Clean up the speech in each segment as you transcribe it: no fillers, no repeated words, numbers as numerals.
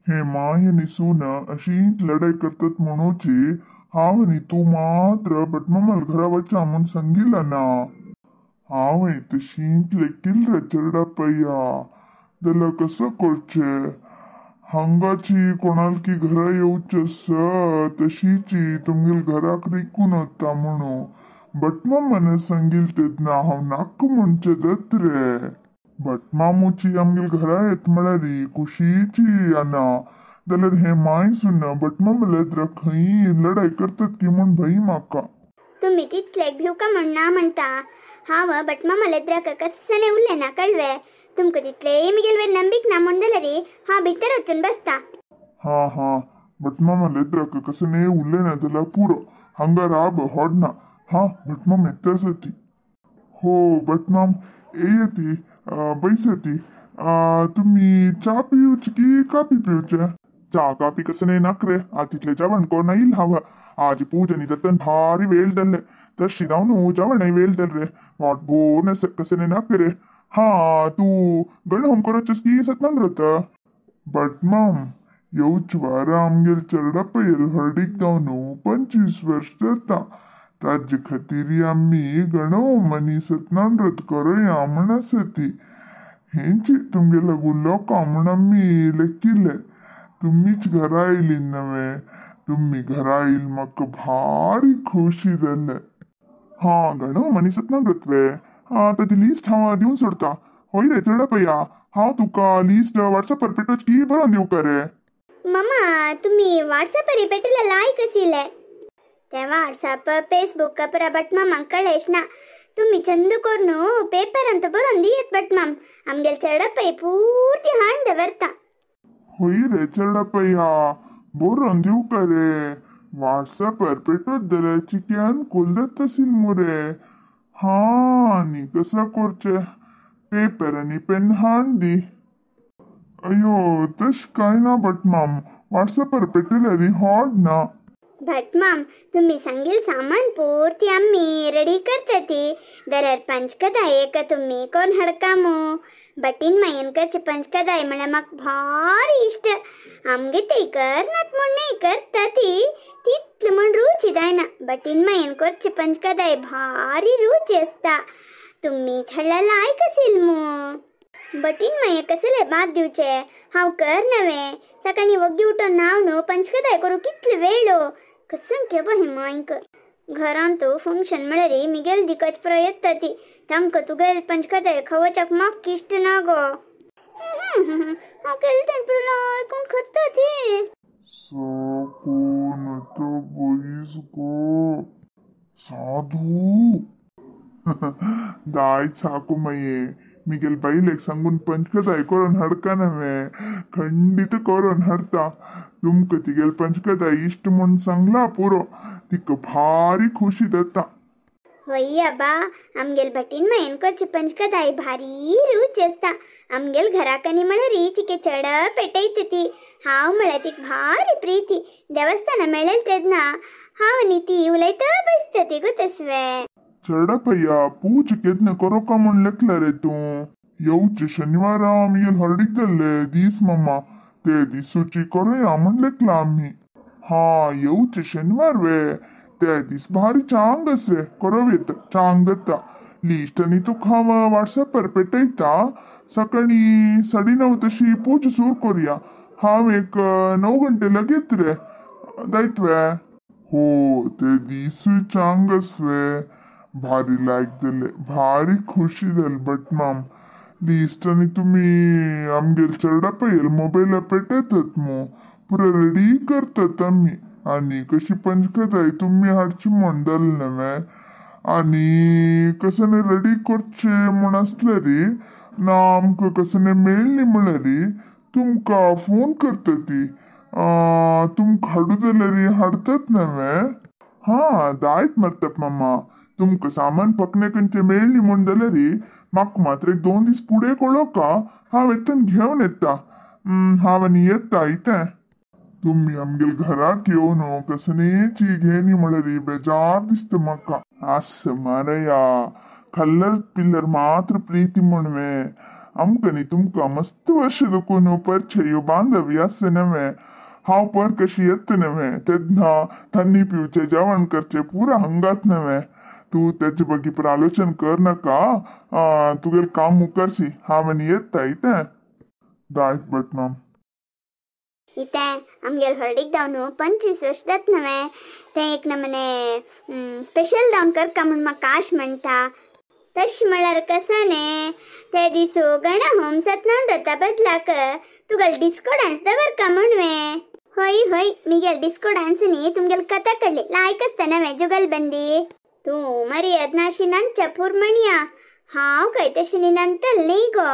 हे my आनी सून अशीच लढाई करतात म्हणूची हांव आनी तूं मात्र भटमामाल घरा वचा म्हूण सांगिला ना. हांवें तशीच लेखील रे चेरडापय्या. जाल्यार कसो करचें? हांगाची कोणालकी घरा येवचें आसा तशीची तुमगेल घराक रिकून वता म्हणू भटमामान सांगील तेन्ना हांव नाक म्हणचें जात रे. भटमामूची आमगेल घरा येत म्हळ्यार खुशीची आना जाल्यार हे माय सून भटमामाले खंय लढाई करतात की म्हूण भंय म्हाका. तुम्ही तितलेक भिवका म्हण ना म्हणता. हांव भटमामाले द्राक कसने उरले ना कळवे. तुमकां तितलेय मिगेल वेर नंबीक ना म्हूण जाल्यार हांव भितर वचून बसता. हा हा भटमामाले द्राक कसने उरले ना जाल्यार पुरो हांगा राब होडना. हा भटमाम येता आसा. हो भटमाम येयती बैसती. तुम्ही च्या पिवची की कापी पिवचे? च्या कापी कसने नाक रे. आ तितले जेवण कोण येईल हवं. आज पूजनी दत्तन भारी वेळ जाल्ले तशी जावन जेवणय वेळ जाल रे. वाट बोर कसने नाक रे. हा तू गण करोचेस की सत्यनारायण व्रत? भटमाम येवच वारा आमगेल चेरडापयल हळदीक जावन 25 वर्ष जाता. ताजे खातीर आमी गणहोम आनी सत्यनारायण व्रत करोया म्हण आसा ती. हेंची तुमगेल्या लोकां म्हूण आमी लेखिल्ले. तुमीच घरा आयली नवे. तुमी घरा आयल म्हाका भारी खोशी जाले. हा गणहोम आनी सत्यनारायण व्रत वे? हा ताजी लिस्ट हांव दिवन सोडता. हय रे चेरडापय्या हांव तुका लिस्ट व्हॉट्सअपार पेटोवची की बरोवन दिवका रे? मम्मा तुम्ही व्हॉट्सअपार पेटला लायक आशिल्ले. ते व्हॉट्सअप फेसबुक पुरा भटमामाक कळेश ना. तुम्ही चंद करून पेपरांत बरोवन दियत भटमाम. आमगेल चेरडापय पुर्ती हाण दवरता. हय रे चेरडापय्या बरोवन दिवका रे. व्हॉट्सअपार पेटोत जाल्यार चिक्यान कोल जाता आशिल्लें मुरे. हा आनी कसो करचें? पेपर आनी पेन हाण दी. अयो तशें कांय ना भटमाम. व्हॉट्सअपार पेटयल्यार हॉड ना. भटमाम तुम्ही सांगील सामान पुर्ती आम्ही रेडी करता ती. जाल्यार पंचकदाय एक तुम्ही कोण हाडका मू? भटीन मायेन करचे पंचकदाय म्हळ्यार म्हाका भारी इश्ट. आमगे ते करनात म्हूण न्ही करता ती तितले म्हूण रुची जायना. भटीन मायेन करचे पंचकदाय भारी रुची आसता. तुम्ही हाडल्यार लायक आशिल्ल मू. भटीन माये कसले भात दिवचे हांव कर नवे. सकाळी वग्गी उठून न्हांव न्हू पंचकदाय करूं कितले वेळ कसं केबो हे मायक. घरांत फंक्शन म्हळ्यार मिगेल दिकाच पुरो येता ती. तांकां तुगेल पंचकदाय खावच्याक म्हाका इश्ट ना गो. हांव केले तें पुरो कोण खाता ती. कोण तो बैस गो साधू. दायच साकू माये मिगेल बायलेक सांगून पंचकदाय करून हाडका नवे. खंडीत करून हाडता. तुमकां तिगेल पंचकदाय इश्ट म्हूण सांगला पुरो. तिका भारी खुशी जाता. हय आबा आमगेल भटीन मायेन करची पंचकदाय भारी रुच आसता. आमगेल घराकनी म्हळ्यार तिके चड पेटयता ती. हांव म्हळ्यार तिका भारी प्रिती. देवस्थाना मेळेल तेन्ना हांव आनी ती उलयता बसता ती गो तसवे. चेरडापय्या पूज केन्ना करोका म्हूण लेखला रे तूं? येवचे शनिवारा आमगेल हळदीक जाल्ले दीस मम्मा. ते दिसूची करोया म्हूण लेखला आमी. हा येवचे शनिवार वे? ते दीस भारी चांग आस रे. करोव येता चांग जाता. लिस्ट आनी तुका हांव व्हॉट्सअपार पेटयता. सकाळी 9:30 तशी पूज सुरू करुया. हांव एक 9 घंटे लगेच रे. जायत वे? हो ते दिसूय चांग आस वे. भारी लायक जाले भारी खुशी जाली भटमाम. लिस्ट आनी तुमी आमगेल चेरडापयल मोबायला पेटयतात मू. पुरो रेडी करतात आमी. आनी कशी पंचकदाय तुमी हाडची म्हूण जालें नवे. आनी कसने रेडी करचे म्हूण आसल्यार ना आमकां कसने मेळ्ळी म्हळ्यार तुमकां फोन करता ती. तुमकां हाडू जाल्यार हाडतात नवे. हा दायत मरतात मामा. तुमकां सामान पकने खंयचे मेळ्ळी म्हूण जाल्यार म्हाका मात्र एक 2 दीस फुडें कळोवका. हांव येतन घेवन येता. हांव आनी येता इतें. तुमी आमगेल घराक येवन कसनेची घेनी म्हळ्यार बेजार दिसता म्हाका. आस मारया कल्लर पिल्लर मात्र प्रीती म्हणवे. आमकां न्ही तुमकां मस्त वर्ष दुखून परिचय बांधवी आसा नव्हे. हांव पर कशी येत नव्हे तेन्ना थंडी पिवचे जेवण करचे पुरा हंगात नव्हे. तूं तेजे बगी पर आलोचन कर नाका, तुगेलें काम मुखारशी हांव आनी येता इतें दायत भट माम. इतें आमगेल हळदीक जावन 25 वर्ष जात नव्हे, तें एक नमने स्पेशल जावन करका म्हूण म्हाका आश म्हणटा. तशें म्हळ्यार कसो न्ही, ते दिसू गणा होम सतनान रता बदलाक तुगेल डिस्को डांस दवरका म्हणवे. हय हय मिगेल डिस्को डांस न्ही तुमगेल कथा कडली लायक आसता नव्हे जुगलबंदी. तूं मर्याद नाशी नांच्या पुरमणया, हांव काय तशें न्ही नंतर न्ही गो.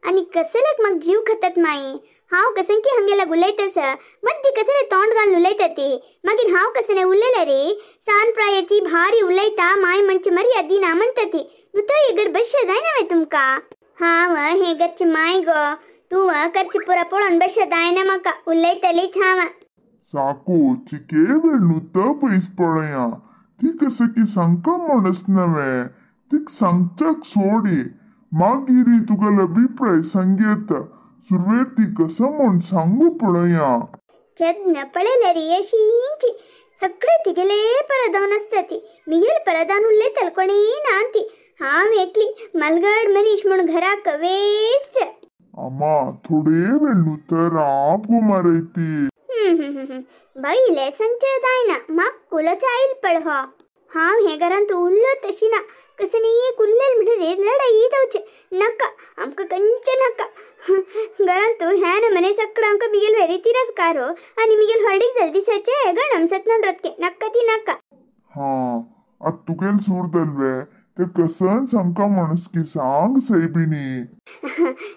आनी कसल्याक म्हाका जीव खातात माई, हांव कसं की हंगेला उलयतस मद्दी कसले तोंड घालून उलयता ती, मागीर हांव कसं उलयला रे सान प्रायाची भारी उलयता माय म्हणचे मर्याद दिना म्हणटा ती. नुतो हेगड बशे जाय नव्हे तुमकां. हांव हे घरची माय गो, तूं करची पुरा पळोवन बशे जायना म्हाका उलयतलीच हांव. साकू चिके वेळ नुतो पयस पळया, ती कसं की सांगका म्हणस नव्हे, तीक सांगच्याक सोडी मागीर तुगेलो अभिप्राय सांगयत. सुरवेक ती कसं म्हूण सांगू पळया. केन्ना पळयल्यार रे अशींची सगळे तिगेले परदान आसता ती, मिगेल परदान उलयतल कोणी ना ती. हांव एकली मलगड मनीश म्हूण घराक वेस्ट. आमा थोडे वेळ नुतर राब गो मारयती. बायले सांगचें जायना, म्हाका कुलोच्या आयल पळ हो. हांव हे घरांत उरलो तशी ना, कसं न्ही एक उरलेल म्हणून लढाई जावचे नाका आमकां कंचे नाका. घरांत ह्या नमने सगळं आमकां मिगेल वेरी तिरस्कार हो आनी मिगेल हळदीक जाल दिसाचे गणम सतनान रतके नाका ती नाका. हा आतां तुगेल सूर दलवे ते कसन सांगका म्हणस की सांग सैबिणी.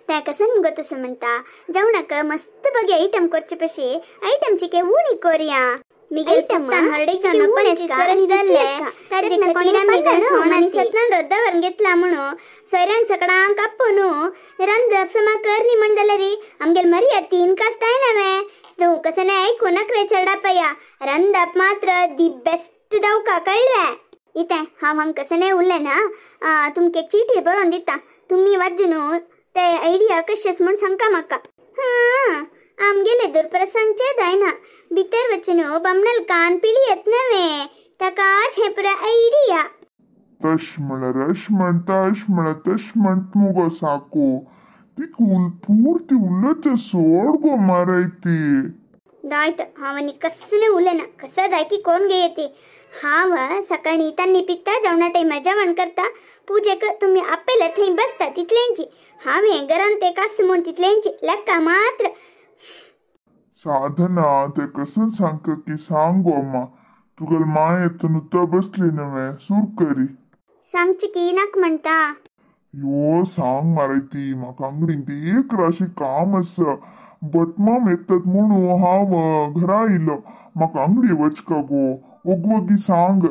त्या कसन मुगो तसं म्हणटा, जेवणाक मस्त बगे आयटम करचे पशी आयटमची के उणी कोरया. मिगेल पत्तान हळदीक जावन 25 वर्ष जाल्ले ताजे कोणी आमी सतनान रद्दावर घेतला म्हणून सोयऱ्यांक सगळ्यांक आपोवन रांदप समा कर न्ही म्हण जाल्यार रे आमगेल मर्याद तीन कास्ताय नव्हे. तूं कसं नाही ऐकू नाक रे चेडा पया, रांदप मात्र the best जावका कळ्ळें. इतें हांव हांग कसं नाही उरलें ना, तुमकां एक चिठी बरोवन दिता, तुमी वाजून ते आयडिया कशेंच म्हूण सांगका म्हाका. हां आमगेले दुरपरस सांगचें जायना, भितर वचून बामणाल कान पिली येत नव्हे, ताकाच हें पुरा आयडिया. तश म्हळ्यार अश म्हणटा, अश म्हळ्यार तश म्हणट मुगो साकू, ती पुर्ती उलोवचें सोड गो मारयती. दायत हांव आनी कसलें उलयना, कसं जाय की कोण गे येते. हांव सकाळीं तांणी पिता जेवणा टायमार जेवण करता, पुजेक तुमी आपयल्यार थंय बसता तितलेंची, हांव हें घरांत ते कास म्हूण तितलेंची लेक्का मात्र. साधना ते कसं सांगका की सांग गो अम्मा, तुगेल माय येत नुतो बसली नव्हे सूर करी. सांगची की नाक म्हणटा. यो सांग मारयती, म्हाका अंगडीन ती एक राशी काम आसा, भटमाम येतात म्हणून हांव घरा येयलो, म्हाका अंगडी वचका गो, वगवगी सांग.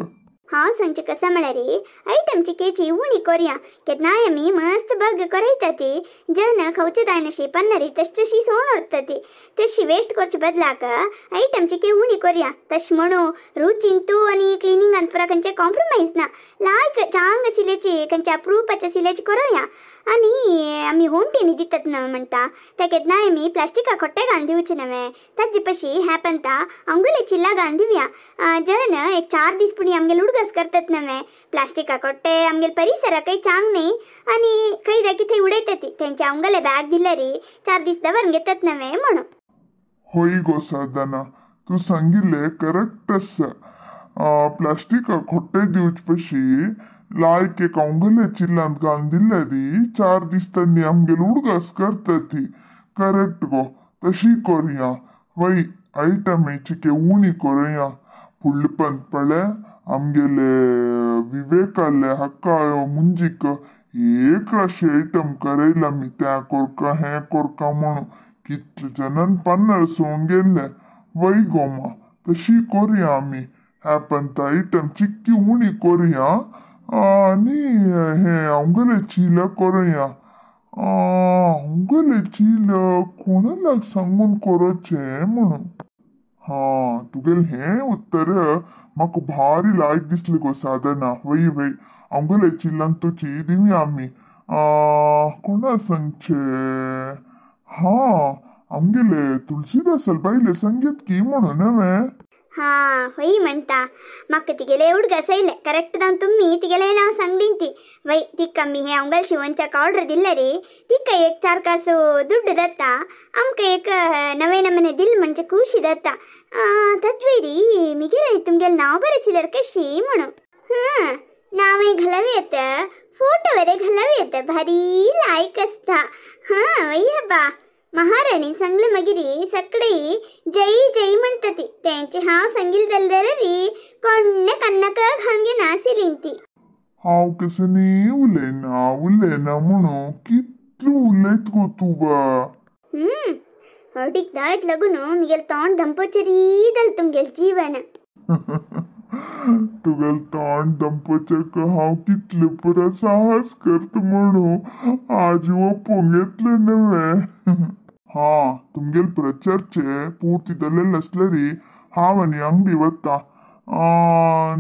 हांव सांगचें कसं म्हळ्यार रे आयटमची केची उणी कोरया, केन्नाय आमी मस्त बग करयता ती, जन खावचे जायनाशी पन्नारी तशी तशी सोण उरता ती, तशी वेस्ट करचे बदलाक आयटमची के उणी कोरया. तशें म्हणू रुचीन तूं आनी क्लिनिंगान पुरा खंयचे कॉम्प्रोमायज ना, लायक चांग आशिल्ल्याची खंयच्या अप्रुपाच्या आशिल्ल्याची करोया. आनी आमी होमटेनी दितात ना म्हणटा, त्या केन्नाय आमी प्लास्टिका खोट्टे घालून दिवचे नव्हे, ताजे पशी ह्या पंता अंगुले चिल्ला घालून दिवया, जन एक 4 दीस पुणी आमगेल उडगास करतात नव्हे. प्लास्टिका खोट्टे आमगेल परिसराकय चांग न्ही आनी खंय जाय की थंय उडयतात ती, तेंच्या अंगले बॅग दिल्यार 4 दीस दवरून घेतात नव्हे म्हणून. हय गो साधना, तूं सांगिल्लें करेक्ट आसा. प्लास्टिका खोट्टे दिवचे पशी लायक एक अंगले चिल्लांत घालून दिल्यार 4 दीस तांणी आमगेल उडगास करता ती. करेक्ट गो, तशी करुया. वय आयटमेची के उणी करुया. फुडले पंत पळय आमगेले विवेकाले हक्का मुंजीक एक राशी आयटम करयला आमी, त्या कोरका हें कोरका म्हणून कितले जनान पन्नास सोडून गेल्ले. वय गो मा, तशी करुया आमी. ह्या पंत आयटम चिक्की उणी करुया आनी हें अंगले चील करुया. अंगले चील कोणाला सांगून करोचें म्हणून. हा तुगेलें हें उत्तर म्हाका भारी लायक दिसलें गो साधना. वय वय अंगले चिल्लान तुची दिवया आमी. कोणा सांगचे? हा आमगेले तुळशीदासल बायले सांगेत की म्हणून हांवें. हा होय म्हणता म्हाका तिगेले उडगास आयले करेक्ट जावन तुमी तिगेले नांव सांगलीं ती. वय तिका आमी हे अंगल शिवनच्याक ऑर्डर दिल्ले रे, तिका एक 4 कासो दुड्ड जाता, आमकां एक नवे नमने दिल म्हणजे खुशी जाता. तज्वरी मिगेले तुमगेले नांव बरें आशिल्ल्यार कशी म्हणून. हां नांवय घालावी येत, फोटो वरे घालावी येत, भारी लायक आसता. हां वय बा महाराणी सांगले मागीर सगळे जय जय म्हणटा ती. तेंचे हांव सांगील जाल्यार री कोण्णे कन्नाक घालून घेनाशिल्ली ती. हांव कशें न्ही उलयना उलयना म्हणून कितलो उलयत गो तूं बा. हळदीक दायत लागून मिगेल तोंड दंपोचें री जालें तुमगेलें जीवन. तुगेल तोंड दंपोचेक हांव कितले पुरो साहस करता म्हणून आज ओपोवंक येतलें न्हय. हा तुमगेल प्रचारचे पूर्ती जाल्लेले आसल्यार हांव आनी अंगडी वता.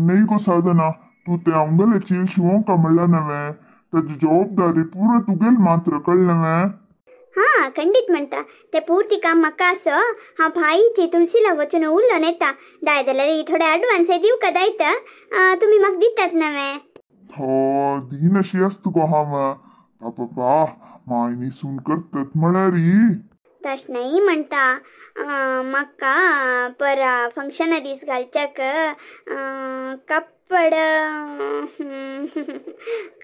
न्हय गो साधना, तूं तें आमगेलें चील शिवोंका म्हणलां न्हय, ताजी जबाबदारी पुरो तुगेल मात्र, कळ्ळें न्हय? हा खंडीत म्हणटा ते पूर्ती काम म्हाका आसो. हांव भाईची तुळशीला वचून उलोवन येता. दाय जाल्यार थोडे एडवान्स दिवका दायत तुमी म्हाका दितात न्हय? हो दीन अशी आसता गो हांव. बाबा माय न्हिसून करतात म्हळ्यार. तशें न्हय म्हणटा, म्हाका परा फंक्शना दीस घालच्याक कपड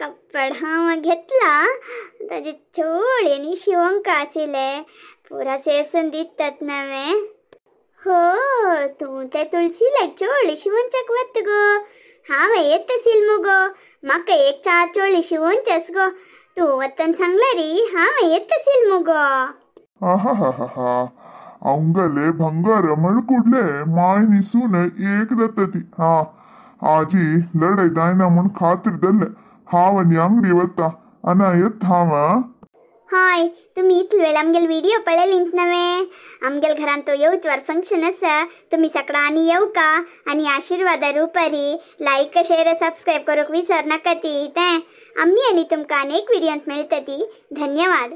कपड हांव घेतला, ताजे चोड आनी शिवंक आशिल्ले पुरा सेसून दितात न्हय. हो तूं ते तुळशीला चोळी शिवंच्याक वत गो, हांव येत आशिल्लें मुगो, म्हाका एक 4 चोळी शिवंचेस गो, तूं वतन सांगल्यार हांव येत आशिल्लें मुगो. आहा अवंगले ಬಂಗಾರ ಮಳ್ ಕೂಡ್ಲೆ ಮಾय न्हिसून एक जाता ती. हा आजी लढाई जायना म्हूण खात्री जाल्ले. हांव आनी अंगडी वता आनी येत हांव. हाय तुमी इतलो वेळ आमगेले व्हिडिओ पळयलींत नवे? आमगेले घरांत तो येवचवार फंक्शन आसा, तुमी सगळ्यांनी येवका आनी आशिर्वादा रुपारी लायक शेअर सबस्क्रायब करूंक विसर नाका ती. तें आमी आनी तुमकां आनी एक व्हिडियोंत मेळटा ती. धन्यवाद.